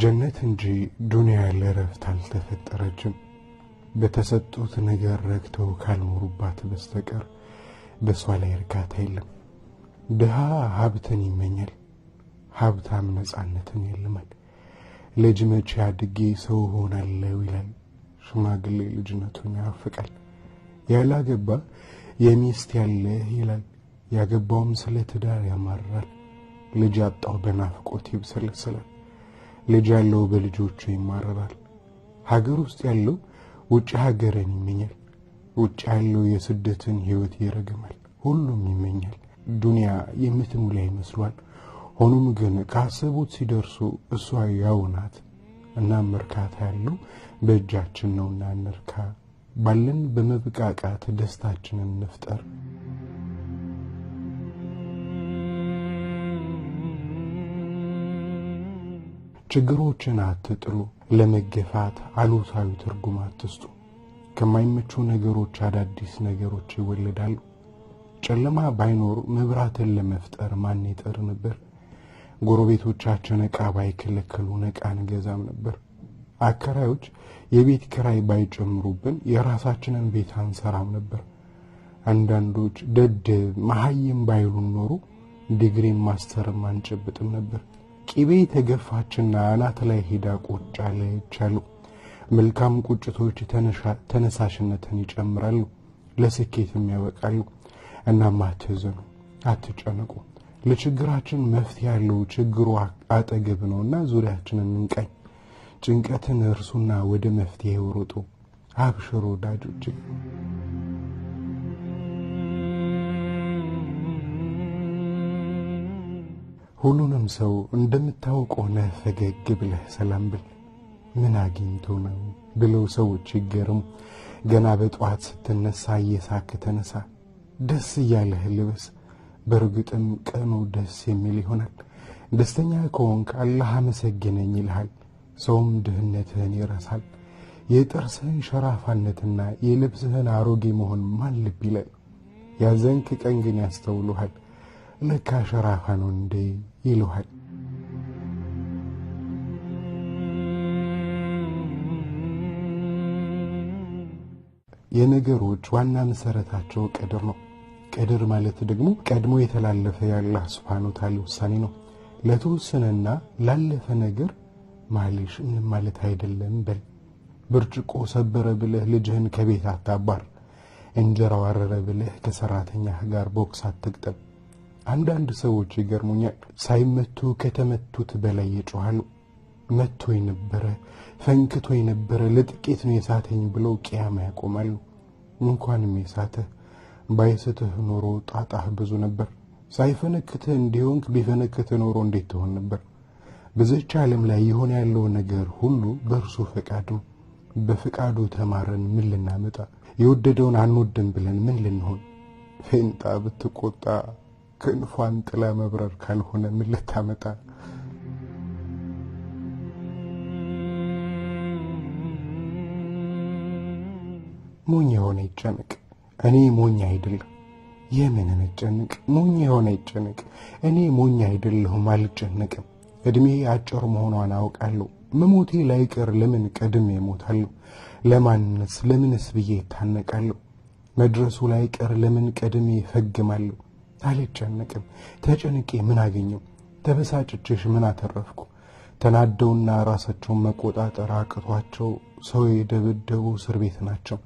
ጀነት እንጂ ዱንያ ለእረፍት አልተፈጠረችም። በተሰጡት ነገር ረክተው ካልኖሩባት በስተቀር በሷ ላይ እርካታ የለም። ድሃ ሀብትን ይመኛል፣ ሀብታም ነፃነትን ያልማል። ልጅ መቼ አድጌ ሰው እሆናለሁ ይላል፣ ሽማግሌ ልጅነቱን ያፍቃል። ያላገባ የሚስት ያለህ ይላል፣ ያገባውም ስለ ትዳር ያማርራል። ልጅ ያጣው በናፍቆት ይብሰለሰላል፣ ልጅ ያለው በልጆቹ ይማረራል። ሀገር ውስጥ ያለው ውጭ ሀገርን ይመኛል፣ ውጭ ያለው የስደትን ሕይወት ይረግማል። ሁሉም ይመኛል። ዱንያ የምትሞላ ይመስሏል። ሆኖም ግን ካሰቡት ሲደርሱ እሷ ያው ናት። እናም እርካታ ያለው በእጃችን ነውና እንርካ። ባለን በመብቃቃት ደስታችንን እንፍጠር። ችግሮችን አትጥሉ። ለመገፋት አሉታዊ ትርጉም አትስጡ። ከማይመቹ ነገሮች አዳዲስ ነገሮች ይወለዳሉ። ጨለማ ባይኖር መብራትን ለመፍጠር ማን ይጥር ነበር? ጎረቤቶቻችን ዕቃ ባይከለከሉን ዕቃ አንገዛም ነበር። አከራዮች የቤት ኪራይ ባይጨምሩብን የራሳችንን ቤት አንሰራም ነበር። አንዳንዶች ደደብ መሀይም ባይሉን ኖሮ ዲግሪም ማስተርም አንጨብጥም ነበር። ቂቤ ተገፋችና አናት ላይ ሄዳ ቁጭ አለች አሉ። መልካም ቁጭቶች ተነሳሽነትን ይጨምራሉ፣ ለስኬትም ያበቃሉ። እናም አትዘኑ፣ አትጨነቁ። ለችግራችን መፍትሄ ያለው ችግሩ አጠገብ ነውና ዙሪያችንን እንቃኝ። ጭንቀትን እርሱና ወደ መፍትሄው ሩጡ። አብሽሩ ወዳጆቼ። ሁሉንም ሰው እንደምታውቀው ሆነህ ፈገግ ብለህ ሰላም ብል። ምን አግኝቶ ነው ብለው ሰዎች ይገርሙ። ገና በጠዋት ስትነሳ እየሳክ ተነሳ። ደስ እያለህ ልበስ። በእርግጥም ቀኑ ደስ የሚል ይሆናል። ደስተኛ ከሆንክ አላህ አመሰገነኝ ይልሃል። ሰውም ድህነትህን ይረሳል። የጥርስህን ሸራፋነትና የልብስህን አሮጌ መሆን ማን ልብ ይላል? ያዘንክ ቀን ግን ያስተውሉሃል። ለካ ሸራፋ ነው እንዴ ይሉሃል። የነገሮች ዋና መሰረታቸው ቀድር ነው። ቀድር ማለት ደግሞ ቀድሞ የተላለፈ የአላህ ሱብሓነሁ ወተዓላ ውሳኔ ነው። ለተወሰነና ላለፈ ነገር ማለሽ ምንም ማለት አይደለም በል። ብርጭቆ ሰበረ ብለህ ልጅህን ከቤት አታባር። እንጀራው አረረ ብለህ ከሰራተኛህ ጋር ቦክስ አትግጠም። አንዳንድ ሰዎች ይገርሙኛል። ሳይመቱ ከተመቱት በላይ ይጮሃሉ። መቶ የነበረ ፈንክቶ የነበረ ለጥቂት ነው የሳተኝ ብለው ቅያማ ያቆማሉ። እንኳንም የሳተህ ባይስትህ ኖሮ ጣጣህ ብዙ ነበር። ሳይፈነክትህ እንዲሆንክ ቢፈነክትህ ኖሮ እንዴት ትሆን ነበር? በዚህች ዓለም ላይ የሆነ ያለው ነገር ሁሉ በእርሱ ፈቃድ ነው። በፈቃዱ ተማረን ምን ልናመጣ? የወደደውን አንወድም ብለን ምን ልንሆን? ፌንጣ ብትቆጣ ክንፏን ጥላ መብረር ካልሆነ ምን ልታመጣ? ሞኝ የሆነ ይጨነቅ። እኔ ሞኝ አይደለሁ። የምን መጨነቅ? ሞኝ የሆነ ይጨነቅ። እኔ ሞኝ አይደለሁም፣ አልጨነቅም። እድሜ አጭር መሆኗን አውቃለሁ። መሞቴ ላይቀር ለምን ቀድሜ እሞታለሁ? ለማንስ ለምንስ ብዬ እታነቃለሁ? መድረሱ ላይቀር ለምን ቀድሜ እፈግማለሁ? አልጨነቅም። ተጨንቄ ምን አገኘው? ተበሳጭቼሽ ምን አተረፍኩ? ተናደውና ራሳቸውን መቆጣጠር አቅቷቸው ሰው የደበደቡ እስር ቤት ናቸው።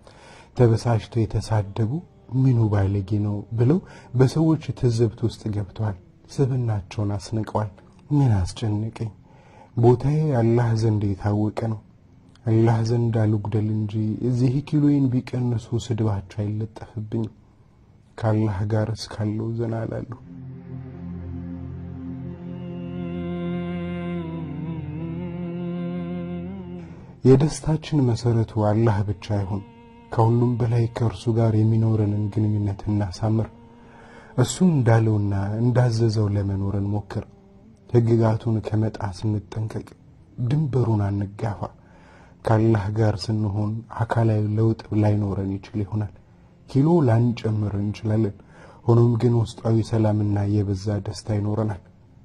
ተበሳጭተው የተሳደቡ ምኑ ባለጌ ነው ብለው በሰዎች ትዝብት ውስጥ ገብተዋል። ስብናቸውን አስንቀዋል። ምን አስጨነቀኝ? ቦታዬ አላህ ዘንድ የታወቀ ነው። አላህ ዘንድ አልጉደል እንጂ እዚህ ኪሎዬን ቢቀንሱ ስድባቸው አይለጠፍብኝም። ከአላህ ጋር እስካለው ዘና እላለሁ። የደስታችን መሰረቱ አላህ ብቻ አይሁን። ከሁሉም በላይ ከእርሱ ጋር የሚኖረንን ግንኙነት እናሳምር። እሱ እንዳለውና እንዳዘዘው ለመኖር እንሞክር። ሕግጋቱን ከመጣስ እንጠንቀቅ። ድንበሩን አንጋፋ። ከአላህ ጋር ስንሆን አካላዊ ለውጥ ላይኖረን ይችል ይሆናል። ኪሎ ላንጨምር እንችላለን። ሆኖም ግን ውስጣዊ ሰላምና የበዛ ደስታ ይኖረናል።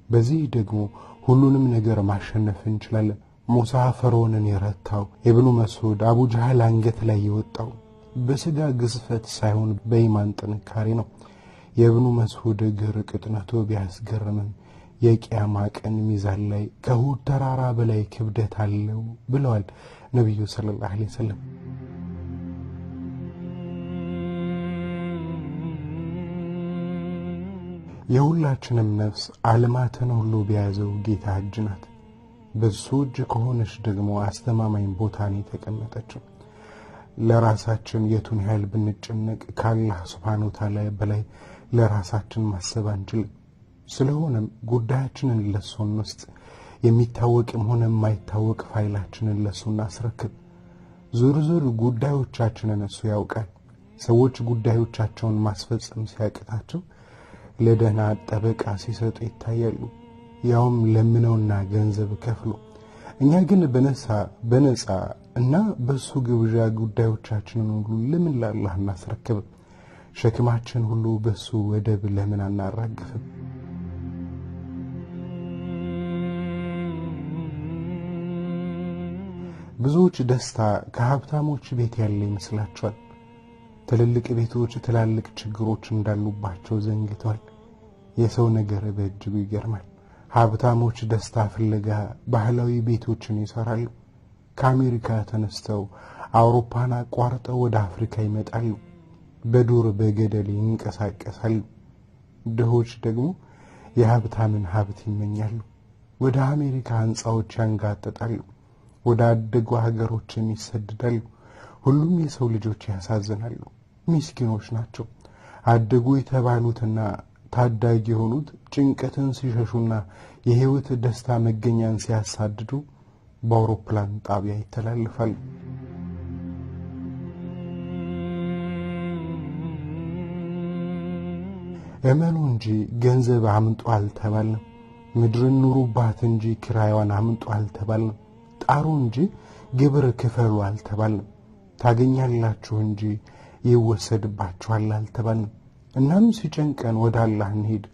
በዚህ ደግሞ ሁሉንም ነገር ማሸነፍ እንችላለን። ሙሳ ፈርዖንን የረታው፣ ኢብኑ መስዑድ አቡ ጃህል አንገት ላይ የወጣው በስጋ ግዝፈት ሳይሆን በኢማን ጥንካሬ ነው። የኢብኑ መስዑድ እግር ቅጥነቱ ቢያስገርምም የቂያማ ቀን ሚዛን ላይ ከኡሁድ ተራራ በላይ ክብደት አለው ብለዋል ነቢዩ ሰለላሁ ዐለይሂ ወሰለም። የሁላችንም ነፍስ ዓለማትን ሁሉ በያዘው ጌታ እጅ ናት። በሱ እጅ ከሆነች ደግሞ አስተማማኝ ቦታ ነው የተቀመጠችው። ለራሳችን የቱን ያህል ብንጨነቅ ከአላህ ሱብሓነሁ ወተዓላ በላይ ለራሳችን ማሰብ አንችልም። ስለሆነም ጉዳያችንን ለሱ እንስጥ። የሚታወቅም ሆነ የማይታወቅ ፋይላችንን ለሱ እናስረክብ። ዝርዝር ጉዳዮቻችንን እሱ ያውቃል። ሰዎች ጉዳዮቻቸውን ማስፈጸም ሲያቅታቸው ለደህና ጠበቃ ሲሰጡ ይታያሉ፣ ያውም ለምነውና ገንዘብ ከፍሎ። እኛ ግን በነፃ እና በሱ ግብዣ ጉዳዮቻችንን ሁሉ ለምን ለአላህ እናስረክብም? ሸክማችን ሁሉ በሱ ወደብ ለምን አናራግፍም? ብዙዎች ደስታ ከሀብታሞች ቤት ያለ ይመስላቸዋል። ትልልቅ ቤቶች ትላልቅ ችግሮች እንዳሉባቸው ዘንግተዋል። የሰው ነገር በእጅጉ ይገርማል። ሀብታሞች ደስታ ፍለጋ ባህላዊ ቤቶችን ይሰራሉ። ከአሜሪካ ተነስተው አውሮፓን አቋርጠው ወደ አፍሪካ ይመጣሉ። በዱር በገደል ይንቀሳቀሳሉ። ድሆች ደግሞ የሀብታምን ሀብት ይመኛሉ። ወደ አሜሪካ ህንፃዎች ያንጋጥጣሉ። ወደ አደጉ ሀገሮችም ይሰደዳሉ። ሁሉም የሰው ልጆች ያሳዝናሉ፣ ምስኪኖች ናቸው። አደጉ የተባሉትና ታዳጊ የሆኑት ጭንቀትን ሲሸሹና የህይወት ደስታ መገኛን ሲያሳድዱ በአውሮፕላን ጣቢያ ይተላለፋሉ። እመኑ እንጂ ገንዘብ አምጡ አልተባልንም። ምድርን ኑሩባት እንጂ ኪራይዋን አምጡ አልተባልንም። ጣሩ እንጂ ግብር ክፈሉ አልተባልንም። ታገኛላችሁ እንጂ ይወሰድባችኋል አልተባልንም። እናም ሲጨንቀን ወደ አላህ እንሂድ፣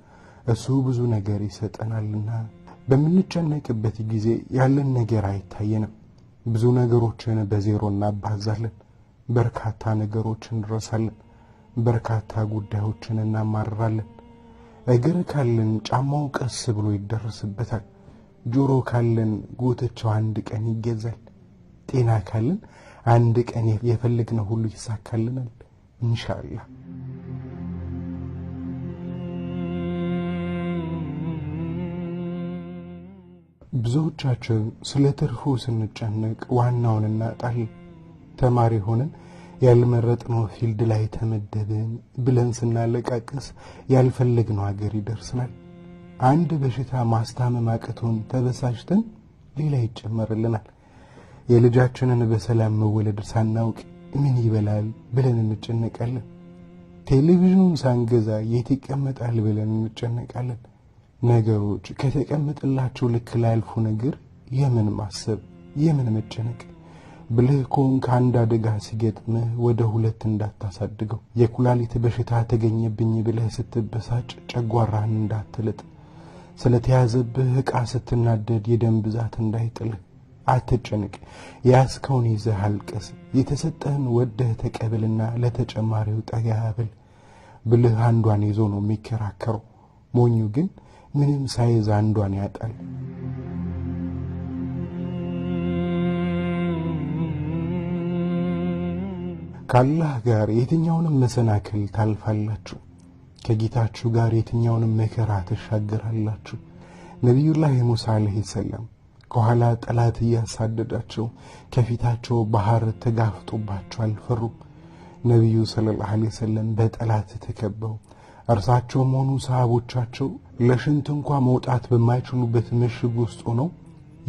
እሱ ብዙ ነገር ይሰጠናልና። በምንጨነቅበት ጊዜ ያለን ነገር አይታየንም። ብዙ ነገሮችን በዜሮ እናባዛለን። በርካታ ነገሮችን እንረሳለን። በርካታ ጉዳዮችን እናማርራለን። እግር ካለን ጫማው ቀስ ብሎ ይደርስበታል። ጆሮ ካለን ጉትቻው አንድ ቀን ይገዛል። ጤና ካለን አንድ ቀን የፈለግነው ሁሉ ይሳካልናል ኢንሻአላህ። ብዙዎቻችን ስለ ትርፉ ስንጨነቅ ዋናውን እናጣለን። ተማሪ ሆነን ያልመረጥነው field ላይ ተመደብን ብለን ስናለቃቅስ ያልፈለግነው ሀገር ይደርስናል። አንድ በሽታ ማስታመም አቅቶን ተበሳጭተን ሌላ ይጨመርልናል። የልጃችንን በሰላም መወለድ ሳናውቅ ምን ይበላል ብለን እንጨነቃለን። ቴሌቪዥኑን ሳንገዛ የት ይቀመጣል ብለን እንጨነቃለን። ነገሮች ከተቀመጠላቸው ልክ ላያልፉ ነገር የምን ማሰብ የምን መጨነቅ? ብልህ ከሆንክ አንድ አደጋ ሲገጥምህ ወደ ሁለት እንዳታሳድገው። የኩላሊት በሽታ ተገኘብኝ ብለህ ስትበሳጭ ጨጓራህን እንዳትልጥ። ስለተያዘብህ ዕቃ ስትናደድ የደም ብዛት እንዳይጥልህ። አትጨንቅ፣ የያዝከውን ይዘህ አልቅስ። የተሰጠህን ወደህ ተቀበልና ለተጨማሪው ጠጋ በል። ብልህ አንዷን ይዞ ነው የሚከራከረው፣ ሞኙ ግን ምንም ሳይዝ አንዷን ያጣል። ከአላህ ጋር የትኛውንም መሰናክል ታልፋላችሁ። ከጌታችሁ ጋር የትኛውንም መከራ ትሻገራላችሁ። ነቢዩላህ ሙሳ ዓለይሂ ሰላም ከኋላ ጠላት እያሳደዳቸው ከፊታቸው ባህር ተጋፍጦባቸው አልፈሩም። ነቢዩ ሰለላሁ ዐለይሂ ወሰለም በጠላት ተከበው እርሳቸውም ሆኑ ሰሃቦቻቸው ለሽንት እንኳ መውጣት በማይችሉበት ምሽግ ውስጥ ሆነው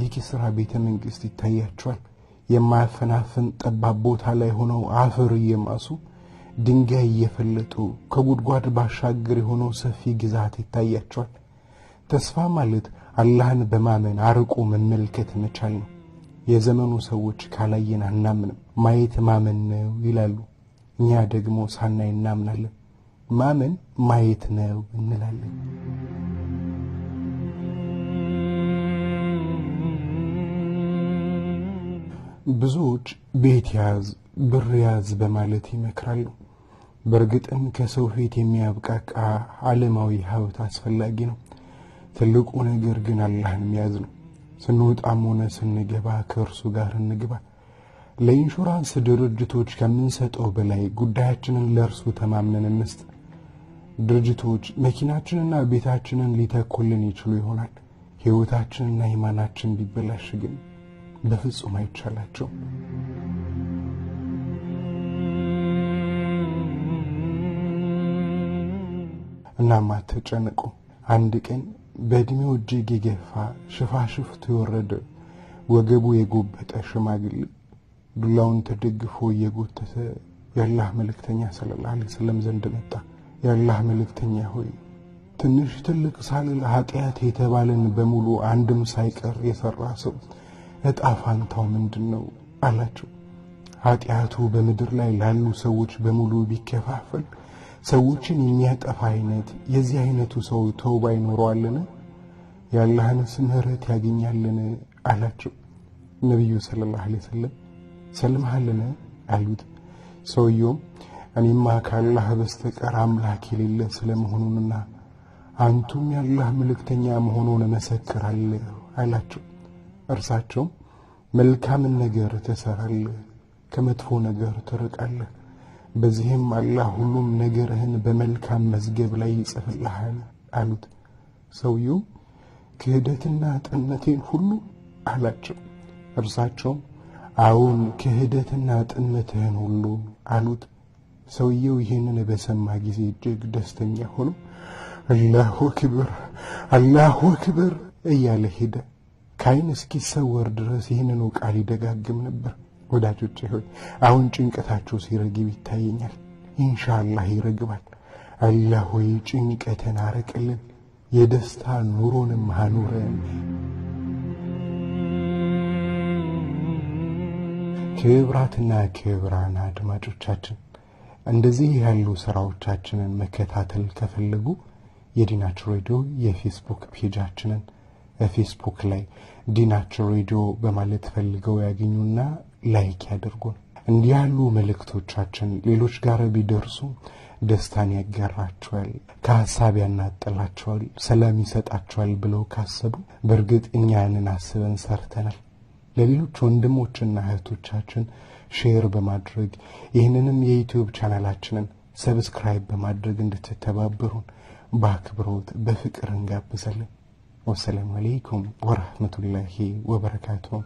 የኪስራ ቤተ መንግስት ይታያቸዋል። የማያፈናፍን ጠባብ ቦታ ላይ ሆነው አፈር እየማሱ ድንጋይ እየፈለጡ ከጉድጓድ ባሻገር የሆነው ሰፊ ግዛት ይታያቸዋል። ተስፋ ማለት አላህን በማመን አርቆ መመልከት መቻል ነው። የዘመኑ ሰዎች ካላየን አናምንም፣ ማየት ማመን ነው ይላሉ። እኛ ደግሞ ሳናይ እናምናለን። ማመን ማየት ነው እንላለን። ብዙዎች ቤት ያዝ ብር ያዝ በማለት ይመክራሉ። በእርግጥም ከሰው ፊት የሚያብቃቃ ዓለማዊ ሀብት አስፈላጊ ነው። ትልቁ ነገር ግን አላህን መያዝ ነው። ስንወጣም ሆነ ስንገባ ከእርሱ ጋር እንግባ። ለኢንሹራንስ ድርጅቶች ከምንሰጠው በላይ ጉዳያችንን ለእርሱ ተማምነን እንስጥ። ድርጅቶች መኪናችንና ቤታችንን ሊተኩልን ይችሉ ይሆናል። ሕይወታችንና ኢማናችን ቢበላሽ ግን በፍጹም አይቻላቸውም። እናም አትጨነቁ። አንድ ቀን በእድሜው እጅግ የገፋ ሽፋሽፍቱ የወረደ ወገቡ የጎበጠ ሽማግሌ ዱላውን ተደግፎ እየጎተተ የአላህ መልእክተኛ ሰለላሁ ዐለይሂ ወሰለም ዘንድ መጣ። የአላህ መልእክተኛ ሆይ፣ ትንሽ ትልቅ ሳልል ኃጢአት የተባለን በሙሉ አንድም ሳይቀር የሰራ ሰው እጣ ፋንታው ምንድን ነው አላቸው። ኃጢአቱ በምድር ላይ ላሉ ሰዎች በሙሉ ቢከፋፈል ሰዎችን የሚያጠፋ አይነት የዚህ አይነቱ ሰው ተውባ ይኖረዋልን? የአላህንስ ምህረት ያገኛልን? አላቸው። ነቢዩ ሰለላሁ ዐለይሂ ወሰለም ሰልመሃልን? አሉት። ሰውየውም እኔማ ከአላህ በስተቀር አምላክ የሌለ ስለመሆኑንና አንቱም የአላህ መልእክተኛ መሆኑን እመሰክራለሁ አላቸው። እርሳቸውም መልካምን ነገር ትሰራለህ፣ ከመጥፎ ነገር ትርቃለህ፣ በዚህም አላህ ሁሉም ነገርህን በመልካም መዝገብ ላይ ይጽፍልሃል አሉት። ሰውየው ክህደትና ጥመቴን ሁሉ አላቸው። እርሳቸውም አዎን ክህደትና ጥመትህን ሁሉ አሉት። ሰውየው ይህንን በሰማ ጊዜ እጅግ ደስተኛ ሆኖ አላሁ አክበር አላሁ አክበር እያለ ሄደ። ከዓይን እስኪሰወር ድረስ ይህንኑ ቃል ይደጋግም ነበር። ወዳጆቼ ሆይ፣ አሁን ጭንቀታቸው ሲረግብ ይታየኛል። ኢንሻአላህ ይረግባል። አላህ ሆይ ጭንቀትን አርቅልን፣ የደስታ ኑሮንም አኑረን። ክብራትና ክብራን አድማጮቻችን፣ እንደዚህ ያሉ ስራዎቻችንን መከታተል ከፈለጉ የዲናችን ሬዲዮ የፌስቡክ page ኣችንን ፌስቡክ ላይ ዲናችን ሬዲዮ በማለት ፈልገው ያገኙና like ያደርጉን። እንዲህ ያሉ መልእክቶቻችን ሌሎች ጋር ቢደርሱ ደስታን ያጋራቸዋል፣ ከሀሳብ ያናጥላቸዋል፣ ሰላም ይሰጣቸዋል ብለው ካሰቡ በእርግጥ እኛ ያንን አስበን ሰርተናል። ለሌሎች ወንድሞችና እህቶቻችን share በማድረግ ይህንንም የዩቲዩብ ቻናላችንን subscribe በማድረግ እንድትተባበሩን በአክብሮት በፍቅር እንጋብዛለን። ወሰላሙ አለይኩም ወራህመቱላሂ ወበረካቱሁ።